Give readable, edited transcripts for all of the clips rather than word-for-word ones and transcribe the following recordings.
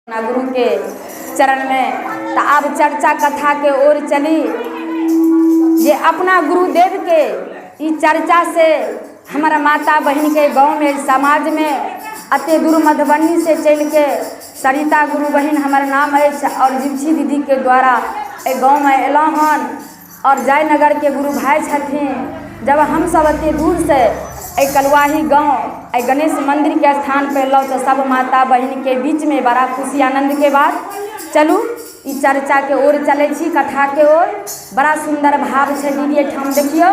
अपना गुरुके चरणमे। तऽ आब चर्चा कथाके ओर चली जे अपना गुरुदेवके ई चर्चासँ हमर माता बहिनके गाँवमे, समाजमे, एतेक दूर मधुबनीसँ चलिके सरिता गुरु बहिन हमर नाम अछि आओर जीवछी दीदीके द्वारा एहि गाँवमे अयलहुँ हन आओर जयनगरके गुरु भाय छथिन। जब हमसभ एतेक दूरसँ एहि कलुआही गाँव, एहि गणेश मन्दिरके स्थानपर अयलहुँ तऽ सभ माता बहिनके बीचमे बड़ा खुशी आनन्दके बात। चलू, ई चर्चाके ओर चलै छी, कथाके ओर। बड़ा सुन्दर भाव छै दीदी एहिठाम। देखियौ,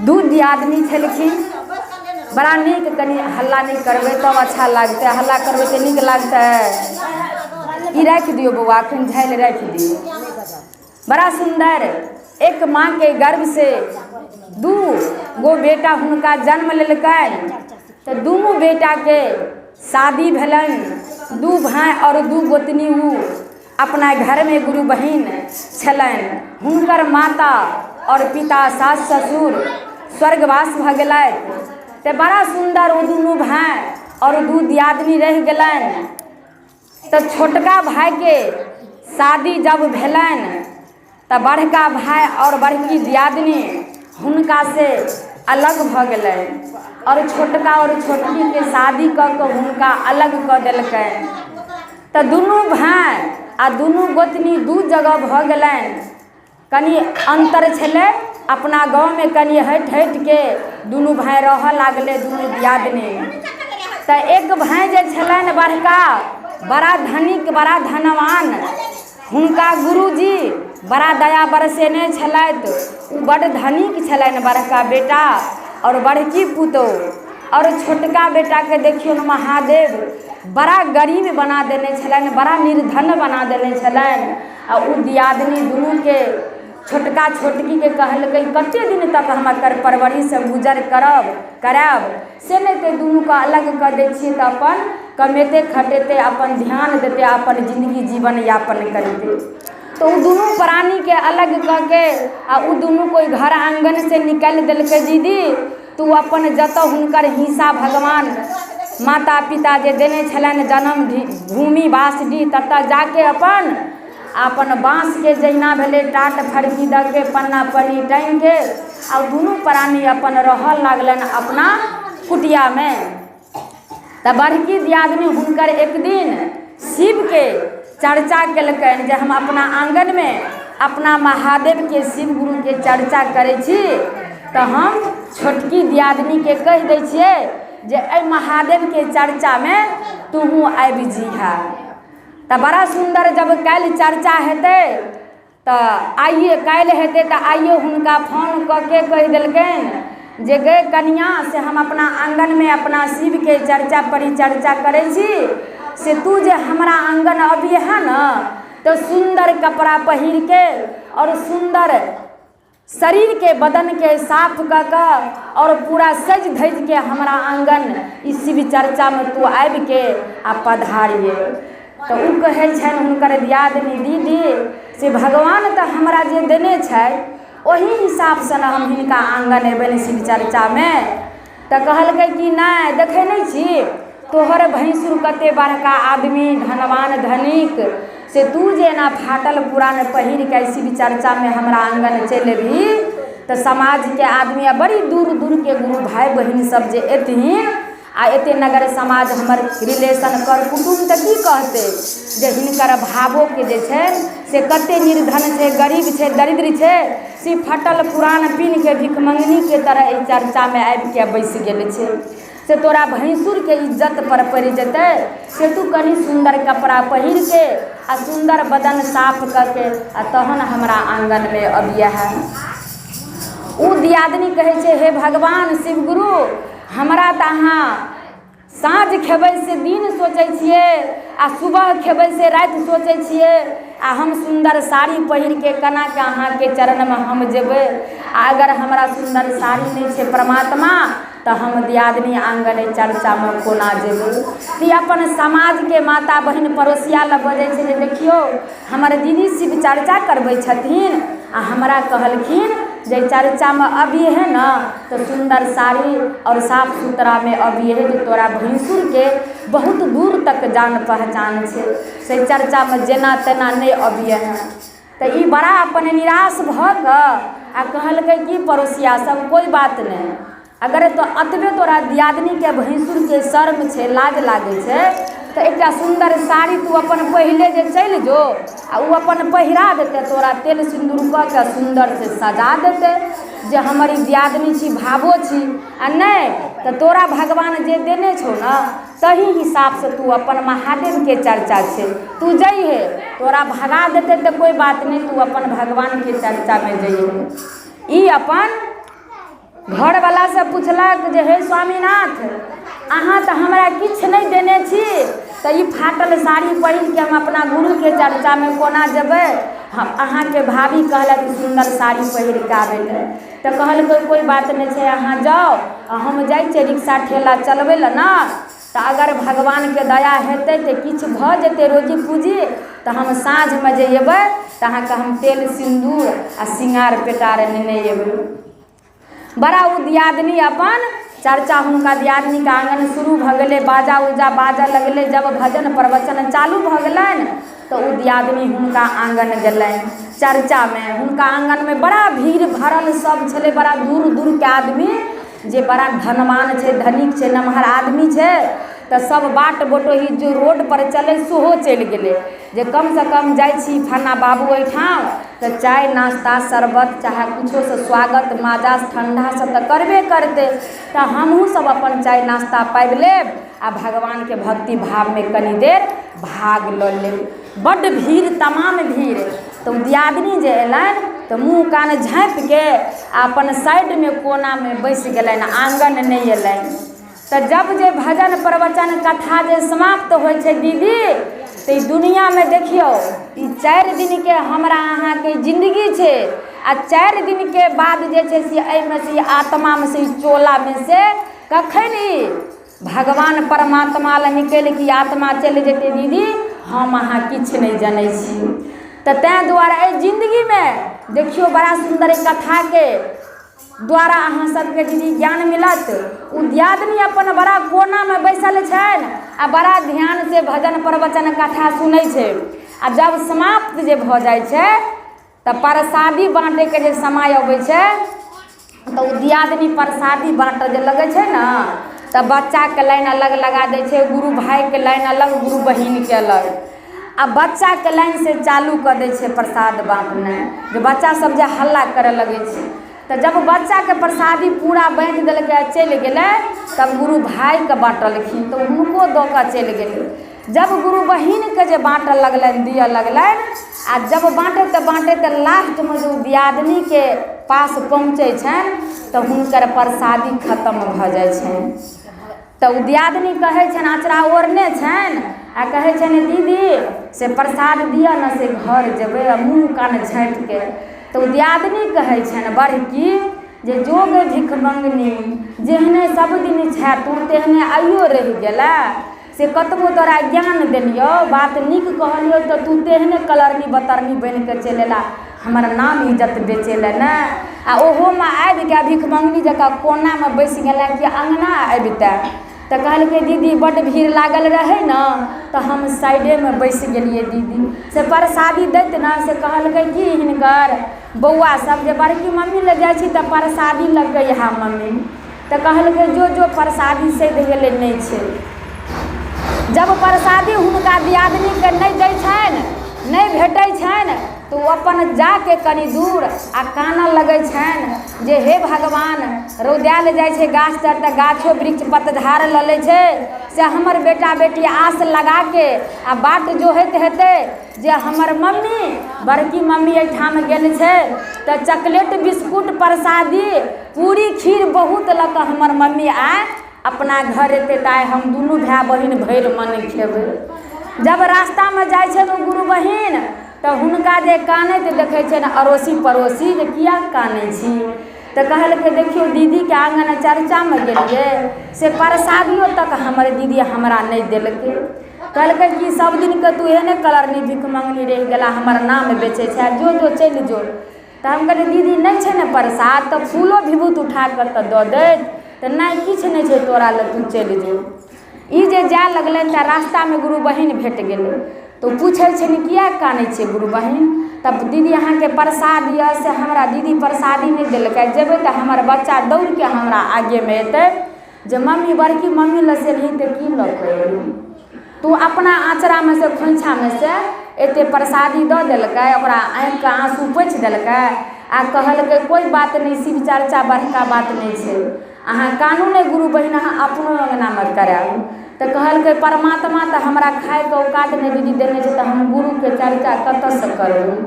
दू दियादनी छलखिन, बड़ा नीक। कनि हल्ला नहि करबै तब अच्छा लागतै। हल्ला करबै तऽ नीक लागतै? ई राखि दियौ बौआ, एखन झालि राखि दियौ। बड़ा सुन्दर, एक माँके गर्भसँ दू गो बेटा हुनका जन्म लेलकनि, तऽ दुनू बेटाके शादी भेलनि। दू भाय आओर दू गोतनी ओ अपना घरमे गुरु बहिन छलनि। हुनकर माता आओर पिता, सास ससुर स्वर्गवास भऽ गेलथि, तऽ बड़ा सुन्दर ओ दुनू भाय आओर दू दियादनी रहि गेलनि। तऽ छोटका भायके शादी जब भेलनि तऽ बड़का भाय आओर बड़की दियादनी हुनकासँ अलग भऽ गेलनि आओर छोटका आओर छोटकीके शादी कऽ कऽ हुनका अलग कऽ देलकनि। तऽ दुनू भाय आ दुनू गोतनी दू जगह भऽ गेलनि। कनि अन्तर छलै अपना गाँवमे, कनि हटि हटिके दुनू भाय रहऽ लागलै, दुनू दियादनी। तऽ एक भाय जे छलनि बड़का, बड़ा धनिक, बड़ा धनवान, हुनका गुरुजी बड़ा दया बरसेने छलथि। ओ बड्ड धनिक छलनि बड़का बेटा आओर बड़की पुतोहु। आओर छोटका बेटाके देखियौन, महादेव बड़ा गरीब बना देने छलनि, बड़ा निर्धन बना देने छलनि। आ ओ दियादनी दुनूके, छोटका छोटकीके कहलकै, कतेक दिन तक हम एकर परवरिशसँ गुजर करब करायब? से नहि तऽ दुनूके अलग कऽ दै छियै, तऽ अपन कमेतै खटेतै, अपन ध्यान देतै, अपन जिन्दगी जीवन यापन करतै। तऽ ओ दुनू प्राणीके अलग कऽ के आ ओ दुनू कोइ घर आङ्गनसँ निकालि देलकै दीदी। तऽ ओ अपन जतऽ हुनकर हिस्सा भगवान माता पिता जे देने छलनि, जनम भूमि बासडीह, ततऽ जाके अपन अपन बाँसके जहिना भेलै टाट फरकी दऽ के, पन्ना पन्नी टाँगिके आ दुनू प्राणी अपन रहऽ लागलनि अपना कुटियामे। तऽ बड़की दियादनी हुनकर एक दिन शिवके चर्चा केलकनि जे हम अपना आङ्गनमे अपना महादेवके, शिव गुरुके चर्चा करै छी, तऽ हम छोटकी दियादनीके कहि दै छियै जे एहि महादेवके चर्चामे तोहूँ आबि जइहे। तऽ बड़ा सुन्दर, जब काल्हि चर्चा हेतै तऽ आइए, काल्हि हेतै तऽ आइए हुनका फोन कऽ के कहि देलकनि जे गै कनिआँ, से हम अपना आङ्गनमे अपना शिवके चर्चा परिचर्चा करै छी, से तू जे हमरा आङ्गन अबिहऽ ने तऽ सुन्दर कपड़ा पहिरके आओर सुन्दर शरीरके बदनके साफ कऽ कऽ आओर पूरा सजि धजिके हमरा आङ्गन ई शिव चर्चामे तू आबिके आ पधारिहे। तऽ ओ कहै छनि हुनकर दियादनी, दीदी, से भगवान तऽ हमरा जे देने छथि ओही हिसाबसँ ने हम हिनका आङ्गन अयबनि शिव चर्चामे। तऽ कहलकै कि नहि, देखै नहि छी तोहर भैंसुर कतेक बड़का आदमी, धनवान, धनिक, से तू जे एना फाटल पुरान पहिर कऽ शिव चर्चामे हमरा आङ्गन चलि अयबही तऽ समाजके आदमी आ बड़ी दूर दूरके गुरु भाय बहिन सब जे एथिन आ एते नगर समाज, हमर रिलेशन, कर कुटुम्ब तऽ की कहतै जे हिनकर भावोके जे छै से कते निर्धन छै, गरीब छै, दरिद्र छै, से फटल पुरान पिन्हके भिखमङ्गनीके तरह एहि चर्चामे आबिके बैसि गेल छै, से तोरा भैंसुरके इज्जत पर पड़ि जेतै। से तू कनि सुन्दर कपड़ा पहिरके आ सुन्दर बदन साफ कऽ के आ तहन हमरा आङ्गनमे अबिहे। ओ दियादनी कहै छै, हे भगवान शिवगुरु, हमरा तऽ अहाँ साँझ खेबै से दिन सोचै छियै आ सुबह खेबै से राति सोचै छियै, आ हम सुन्दर साड़ी पहिरके केनाके अहाँके चरणमे हम जेबै? आ अगर हमरा सुन्दर साड़ी नहि छै परमात्मा, तऽ हम दियादनी आङ्गन एहि चर्चामे कोना जेबै? तऽ ई अपन समाजके माता बहिन पड़ोसिया लग बजै छै जे देखियौ, हमर दीदी शिव चर्चा करबै छथिन आ हमरा कहलखिन जे चर्चामे अबिहे ने तऽ सुन्दर साड़ी आओर साफ सुथरामे अबिहे जे तोरा भैँसुरके बहुत दूर तक जान पहचान छै, से चर्चामे जेना तेना नहि अबिहे। तऽ ई बड़ा अपन निराश भऽ कऽ आ कहलकै कि पड़ोसिया सब कोइ बात नहि, अगर तो एतबे तोरा दियादनीके भैँसुरके शर्म छै, लाज लागै छै, तऽ एकटा सुन्दर साड़ी तू अपन पहिले जे चलि जो आ ओ अपन पहिरा देतै, तोरा तेल सिन्दूर कऽ कऽ सुन्दरसँ सजा देतै जे हमर ई दियादनी छी, भावो छी। आ नहि तऽ तोरा भगवान जे देने छौ ने तही हिसाबसँ तू अपन महादेवके चर्चा छै, तू जइहे, तोरा भगा देतै तऽ कोइ बात नहि, तू अपन भगवानके चर्चामे जइहे। ई अपन घरवलासँ पुछलक जे हे स्वामीनाथ, अहाँ तऽ हमरा किछु नहि देने छी, तऽ ई फाटल साड़ी पहिरके हम अपना गुरुके चर्चामे कोना जेबै? हम अहाँके भाभी कहलथि सुन्दर साड़ी पहिरके आबै लए। तऽ कहलकै कोइ बात नहि छै, अहाँ जाउ आ हम जाइ छियै रिक्शा ठेला चलबै लए ने, तऽ अगर भगवानके दया हेतै तऽ किछु भऽ जेतै रोजी पूँजी, तऽ हम साँझमे जे अयबै तऽ अहाँके हम तेल सिन्दूर आ सिङ्गार पेटार नेने अयबै। बड़ा ओ दियादनी अपन चर्चा हुनका दियादनीके आङ्गन शुरू भऽ गेलै, बाजा उजा बाजऽ लगलै। जब भजन प्रवचन चालू भऽ गेलनि तऽ ओ दियादनी हुनका आङ्गन गेलनि चर्चामे। हुनका आङ्गनमे बड़ा भीड़ भरल सब छलै, बड़ा दूर दूरके आदमी जे बड़ा धनवान छै, धनिक छै, नमहर आदमी छै, तऽ सब बाट बटोही जे रोडपर चलै सेहो चलि गेलै जे कमसँ कम जाइ छी फन्ना बाबू ओहिठाम तऽ चाय नाश्ता शरबत चाहे किछोसँ स्वागत माजा ठण्डासँ तऽ करबे करतै, तऽ हमहूँ सब अपन चाय नाश्ता पाबि लेब आ भगवानके भक्ति भावमे कनि देर भाग लऽ लेब। बड्ड भीड़, तमाम भीड़। तऽ ओ दियादनी जे अयलनि तऽ मुँह कान झाँपिके आ अपन साइडमे कोनामे बैसि गेलनि, आङ्गन नहि अयलनि। तऽ जब जे भजन प्रवचन कथा जे समाप्त होइ छै दीदी, तऽ ई दुनिआँमे देखियौ ई 4 दिनके हमरा अहाँके जिन्दगी छै आ 4 दिनके बाद जे छै से एहिमे से ई आत्मामे से ई चोलामे से कखन ई भगवान परमात्मा लग निकलि कऽ ई आत्मा चलि जेतै दीदी, हम अहाँ किछु नहि जनै छी। तऽ ताहि दुआरे एहि जिन्दगीमे देखियौ बड़ा सुन्दर एहि कथाके द्वारा अहाँ सबके दीदी ज्ञान मिलत। ओ दियादनी अपन बड़ा कोनामे बैसल छनि आ बड़ा ध्यानसँ भजन प्रवचन कथा सुनै छै। आ जब समाप्त जे भऽ जाइ छै तऽ परसादी बाँटैके जे समय अबै छै तऽ ओ दियादनी परसादी बाँटऽ जे लगै छै ने तऽ बच्चाके लाइन अलग लगा दै छै, गुरु भाइके लाइन अलग, गुरु बहिनके अलग। आ बच्चाके लाइनसँ चालू कऽ दै छै प्रसाद बाँटनाइ, जे बच्चासभ जे हल्ला करय लगै छै। तऽ जब बच्चाके प्रसादी पूरा बाँटि देलकै आ चलि गेलै तब गुरु भाइके बाँटलखिन तऽ हुनको दऽ कऽ चलि गेलै। जब गुरु बहिनके जे बाँटऽ लगलनि, दिअ लगलनि, आ जब बाँटैत बाँटैत लास्टमे जे ओ दियादनीके पास पहुँचै छनि तऽ हुनकर प्रसादी खतम भऽ जाइ छनि। तऽ ओ दियादनी कहै छनि, अँचरा ओढ़ने छनि आ कहै छनि दीदी से प्रसाद दिअ ने से घर जेबै आ मुँह कान झाँपिके। तऽ ओ दियादनी कहै छनि बड़की जे जो गै भिखमङ्गनी, जेहने सब दिन छे तू तेहने आइयो रहि गेलै, से कतबो तोरा ज्ञान देलियौ, बात नीक कहलियौ तऽ तू तेहने कलरनी बतरनी बनि कऽ चलि अयला हमर नाम इज्जत बेचै लए ने, आ ओहोमे आबिके भिखमङ्गनी जकाँ कोनामे बैसि गेलै कि अङ्गना अबितै। तऽ कहलकै दीदी बड्ड भीड़ लागल रहै ने तऽ हम साइडेमे बैसि गेलियै दीदी, से परसादी दैत ने से कहलकै कि हिनकर बौआ सब जे बड़की मम्मी लग जाइ छी तऽ परसादी लऽ कऽ अइहा मम्मी। तऽ कहलकै जो जो परसादी सधि गेलै नहि छै। जब परसादी हुनका दियादनीके नहि दै छनि, नहि भेटै छनि, तऽ ओ अपन जाके कनि दूर आ कानऽ लगै छनि जे हे भगवान, रौदायल जाइ छै गाछ तर तऽ गाछो वृक्ष पतझाड़ लऽ लै छै, से हमर बेटा बेटी आस लगाके आ बाट जोहैत हेतै जे हमर मम्मी बड़की मम्मी एहिठाम गेल छै तऽ चॉकलेट बिस्कुट परसादी पूरी खीर बहुत लऽ कऽ हमर मम्मी आइ अपना घर एतै तऽ आइ हम दुनू भाय बहिन भरि मन खेबै। जब रास्तामे जाइ छै ओ गुरु बहिन तऽ हुनका जे कानैत देखै छनि अड़ोसी पड़ोसी जे किया कानै छी, तऽ कहलकै देखियौ दीदीके आङ्गन चर्चामे गेलियै से परसादियो तक हमर दीदी हमरा नहि देलकै। कहलकै कि सब दिनके तू एहने कलरनी भिख मङ्गनी रहि गेला, हमर नाम बेचै छै, जो जो चलि जो। तऽ हम कहलियै दीदी नहि छै ने प्रसाद तऽ फूलो विभूत उठा कऽ तऽ दऽ दैत। तऽ नहि, किछु नहि छै तोरा लए, तू चलि जो। ई जे जाय लगलनि तऽ रास्तामे गुरु बहिन भेट गेलै। तऽ ओ पूछै छनि, किया कानै छियै गुरु बहिन? तब दीदी, अहाँके प्रसाद यए से हमरा दीदी प्रसादी नहि देलकै। जेबै तऽ हमर बच्चा दौड़के हमरा आगेमे एतै जे मम्मी, बड़की मम्मी लग से एलही तऽ की लऽ कऽ एलही तू? अपना आँचरामे से, खोँइछामे से एतेक प्रसादी दऽ देलकै, ओकरा आँखिके आँसू पोछि देलकै आ कहलकै, कोइ बात नहि, शिव चर्चा बड़का बात नहि छै, अहाँ कानू नहि गुरु बहिन, अहाँ अपनो अङ्गनामे करायब। तऽ कहलकै, परमात्मा तऽ हमरा खायके औकात नहि दीदी देने छै, तऽ हम गुरुके चर्चा कतयसँ करबै?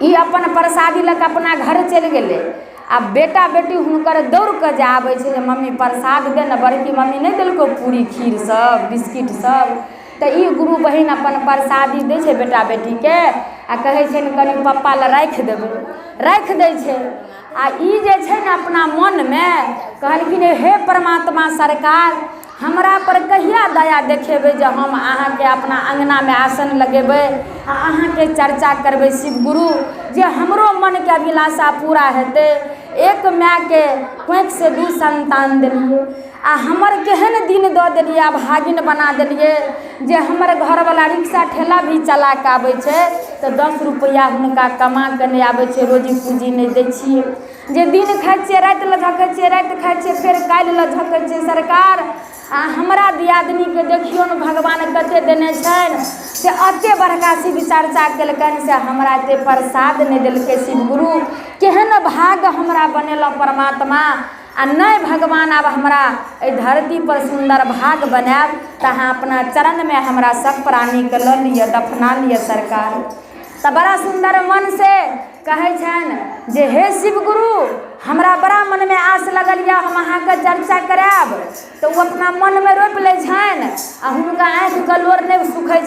ई अपन प्रसादी लऽ कऽ अपना घर चलि गेलै आ बेटा बेटी हुनकर दौड़ कऽ जे आबै छै जे मम्मी प्रसाद दे ने, बड़की मम्मी नहि देलकौ पूरी खीर सब बिस्किट सब। तऽ ई गुरु बहिन अपन प्रसादी दै छै बेटा बेटीके आ कहै छै ने, कनि पप्पा लए राखि देबै। राखि दै छै। आ ई जे छै ने अपना मनमे कहलखिन, हे परमात्मा सरकार, हमरा पर कहिया दया देखेबै जे हम अहाँके अपना अङ्गनामे आसन लगेबै आ अहाँके चर्चा करबै शिव गुरु, जे हमरो मनके अभिलाषा पूरा हेतै? एक मायके कोखिसँ दू सन्तान देलियै आ हमर केहन दिन दऽ देलियै आ भागिन बना देलियै जे हमर घरवला रिक्शा ठेला भी चला कऽ आबै छै तऽ 10 रुपैआ हुनका कमा कऽ नहि आबै छै, रोजी पूँजी नहि दै छियै। जे दिन खाइ छियै राति लए झकै छियै, राति खाइ छियै फेर काल्हि लए झकै छियै सरकार। आ हमरा दियादनीके देखियौ ने भगवान कते देने छनि से एते बड़का शिव चर्चा केलकनि, से हमरा एते प्रसाद नहि देलकै। शिव गुरु, केहन भाग्य हमरा बनेलहुँ परमात्मा? आ नहि भगवान, आब हमरा एहि धरतीपर सुन्दर भाग बनायब तऽ अहाँ अपना चरणमे हमरा सभ प्राणीके लऽ लिअ, दफना लिअ सरकार। तऽ बड़ा सुन्दर मनसँ कहै छनि जे हे शिव गुरु, हमरा बड़ा मनमे आस लगल यऽ, हम अहाँके चर्चा करायब। तऽ ओ अपना मनमे रोपि लै छनि आ हुनका आँखिके लोर नहि सुखै छनि।